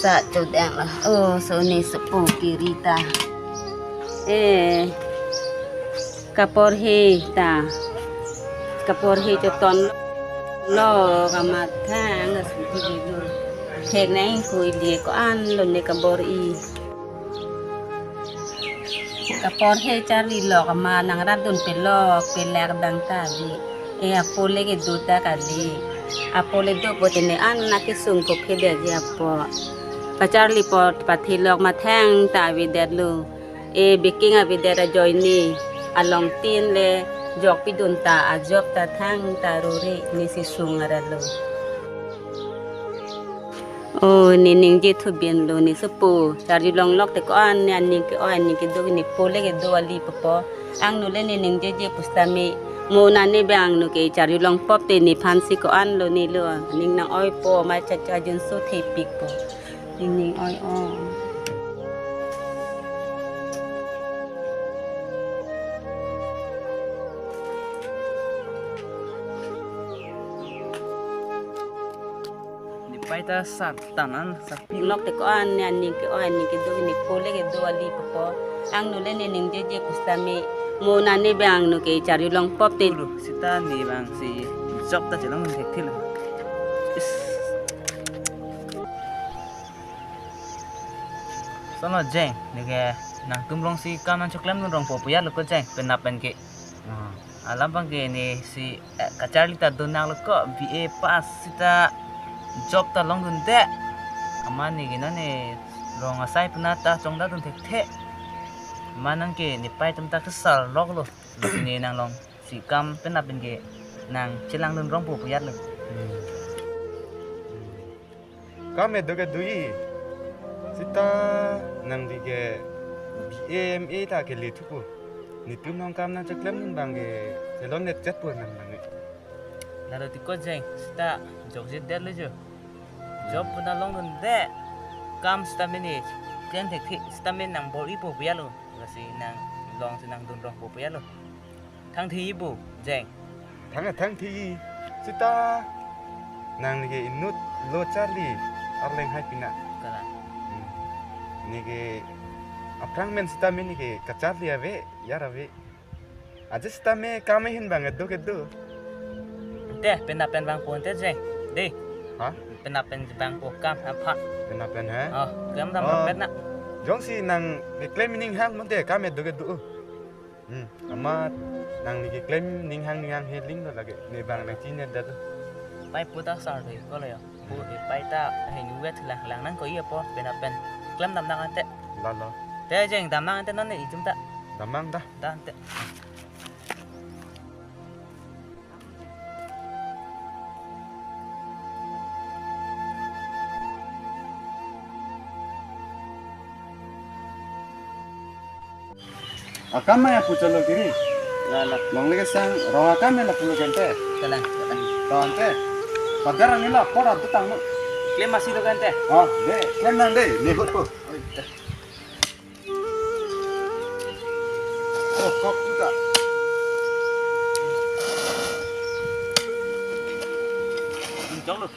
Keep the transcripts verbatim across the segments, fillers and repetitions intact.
Sa chudeng lo. Oh, so ne sopo kiri ta. Eh, kaporhe ta. Kaporhe choton lo kamathang asu kiri lo. Thek nang hui die ko-an lo ne kabor-i. Kaporhe charli lo kama nang rat dun pelok pelak dang ta di. E apo le kedo ta kali. Apo le do pote ne an na kesung kophe de ji apo. Pacharli pot pathi lok mathang ta avedet lo. E biking avedet ajoine. Along tin le jok pidun ta ajok ta thang ta ruri ne si sung ara lo. Oh, ne ningje thubin lo ne sopo. Charjulong lok te ko-an ne aning ke-oi aning kedo ne po le kedo ali popo. Angno le ne ningjeje pusitame. Mo nane bang angno ke charjulong pop te nephan si ko-an lo ne lo. Ning nang-oipo ma cha charjun so thepikpo. Ning ning-oi-o. Nepei ta sar tanan sarpi. Lok te ko-an ne aning ke-oi aning kedo ne po le kedo ali popo. Angno le ne ningjeje pusitame. Mo nane bang angno ke charjulong pop te. Ulu, sita ne bang si jok ta chelong thekthil. Is. Sono jeng, ne ke nangtum rong si kam nangchoklem dun rong po pu ya lo ko jeng, penap pen ke. Ah. Alam bang ke ne si, eh, kacharli ta dun nang lo ko, B A pass sita job ta longdunde. Amat ne ke non ne rong asai puna ta chongda dun thekthe. Amat nang ke nepei atum ta kesal lok lo. Ne nang long si kam penap pen ke nangchelang dun rong po pu ya lo. Hmm. Kam edo kedo-i. Sita nangli ke B A M A ta kele thupo. Netum nong kam nangchoklem dun bang ke chelong net chet po nang bang ke. Lalo ti ko jeng, sita jokje det lo jo. Job puna longdunde. Kam sita mene klem thekthe, sita mene nang bor-ipo pu ya lo. Lasi nang long si nang dun rong po pu ya lo. Thangthe-i pu, jeng. Thang, thangthe-i. Sita nangli ke inut lo charli arleng hai pina. Kalang. Hmm. Ne ke aphrang men sita mene ke kacharli ave, yar ave. Aje sita me kam ahin bang edo kedo. Ante, penap pen bang po ante jeng. De. Ha? Penap pen bang po kam apha. Penap pen ha? Oh, kam dam Oh. Pet na. Jongsi nang keklem ning hang mo de kam edo kedo. Hmm, amat nangli keklem ning hang ning hang heling lo lake. Ne bang nangchinine dat. Pei pu ta sar thoi ko lo ya. Pu, eh, pei ta henu vet lang lang nang ko iya po penap pen. Klem dam nang ante. Lalo. Te jeng dam nang ante non ne itum ta. Dam nang da. Da ante. Akam ya puchalo kiri. Lalo. Longle ke sang rong akam ya lapulo kente. Kalang, kalang. Tante. Pagar ang nila por adu tang mo. Klem masih lo kente. Oh, de, klem nang de, ne hut po. Oh, iya. Oh, kok juga. Jok lo.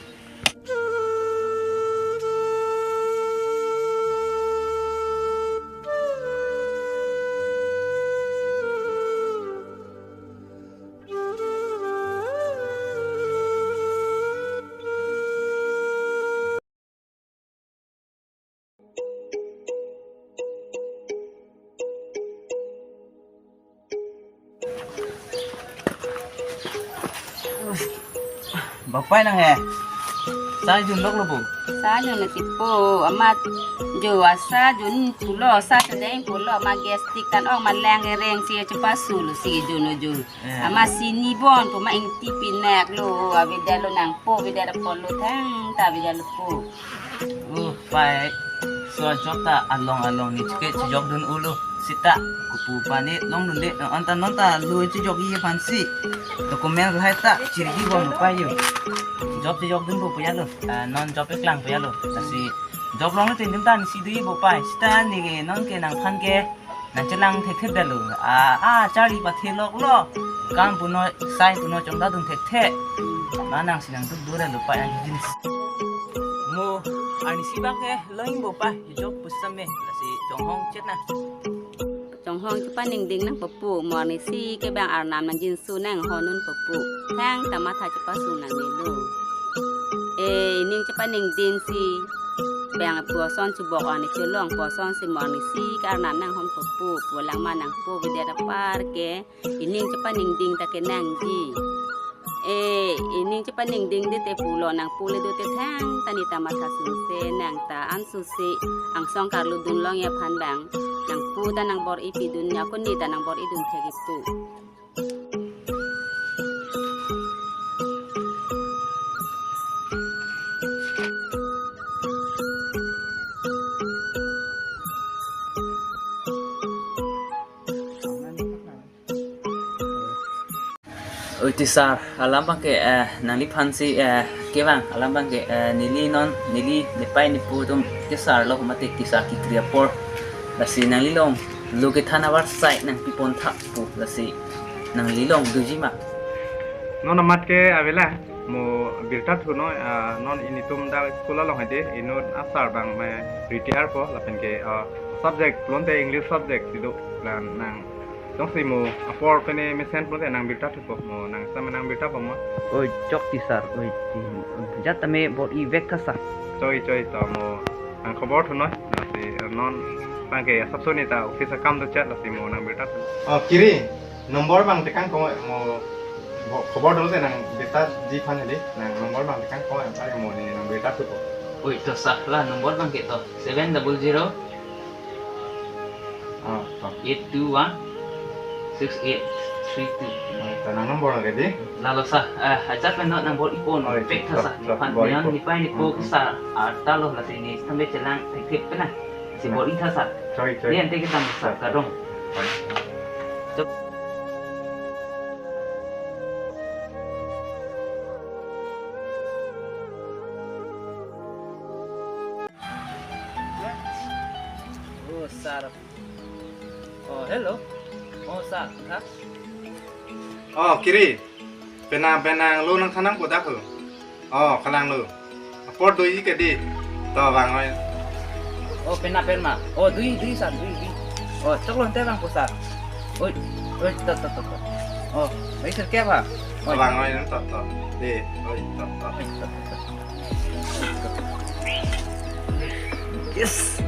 Bapai nang he. Sa jun lok lo bu. Sa jun na tipo amat jo asa jun pulo sa sedeng pulo ma gastric tan ong ma lang reng si cepat sulu si jun jun. Eh. Ama sini bon pu ma ingti pinek lo, avedetlo nangpo, avedetlo polo thang ta avedetlo po. Oh, pai. So job ta along along ne chike chejok dun ulo. Sita, kopu pani longdunde, anta non ta lo chejok-i aphansi. Document lahai ta chirgi bon lo pai jo. Job chejok dun po pu ya lo. Ah, non job keklang po ya lo. Lasi job longle tin dun ta ne si do-i po pai. Sita ne ke non ke nangphan ke nangchelang thekthe detlo. Ah, ah, charli pathe lok lo. Kam puno, sai puno chongda dun thekthe. Ma nang si nangduk dure lo pai ang jin. Mo, Arnisi abang ke lo-ingbo pa, ejok pusitame, lasi chonghong chet nang. Chonghong chepaningding nangpo pu, mo arnisi ke bang Arnam nangjinso nanghon unpo pu. Thangta matha chepasung nangnelo. Eh, ining chepaningdingsi bang pu ason chubok arni cholongpo asonsi mo arnisi ke Arnam nanghonpo pu, pu langma nangpo, bidet apar ke ining chepaningding ta kenangji. Eh, ining chepaningdingde te pulo nangpo le do te thangta neta matha sungse nangta ansose angsong karlu dunlongji aphan bang nangpo ta nangbor-i pidun ya, ko neta nangbor-i dun thekji pu. Oi, teacher, alam abang ke, eh, nangliphansi, eh, kevang, alam abang ke, eh, neli non, neli nepai nepo atum kesarlo mate kesar kekri apor. Lasi nanglilong lo kethan avarsai nangpipon tha pu, lasi nanglilong doji ma? Non amat ke avelang, mo birta thunoi, ah, non initum dak school along hedi, inut asar abang me retire po, lapen ke, ah, subject pulote English subject si do, la nang jongsi mo apor pene mesen pulote nang birta thupo, mo nang sama nang birta po mo. Oi, chok teacher, oi, ti, jat tame bor-i vek tha sir. Choi, choi, to mo nang khobor thunoi, lasi non abang ke asapso neta office akam do chat, lasi mo nang birta thu. Oh, Kiri, number abang tekang ko mo, mo khobor dolo te nang birta ji aphan hedi, nang number abang tekang ko, are mo ne nang birta thupo. Oi, to sir, la number abang ke to seven double zero. Ah, to. Eight two one six eight three two. Ah, to nang number lagi di. Lalo sir, eh, ajat pen non nangbor-i pon. Oh, pek tha to, sir. To, Pan bor-i pon. Nepai nepo, hmm, hmm, sir, arta lo, lasi ne sampai chelang thekthe pena. Si, nah, bor-i tha sir. Choi, choi. Ni ante kita sir, choi, choi, kardom. Choi. Chok. Oh, sir. Oh, hello. Oh, sir. Ha? Oh, Kiri. Penang, penang lo nangthan nangpo dak ho. Oh, kalang lo. Apor doji ke di. To vang oi. Oh, penang pen ma. Oh, doji, doji sir, doji, doji. Oh, choklo ante vangpo sir. Oi, oi, to, to, to, to. Oh, oi sir, kya ba? To vang oi, to, to. Di, oi, to, to. Oi, to, to, to. Yes.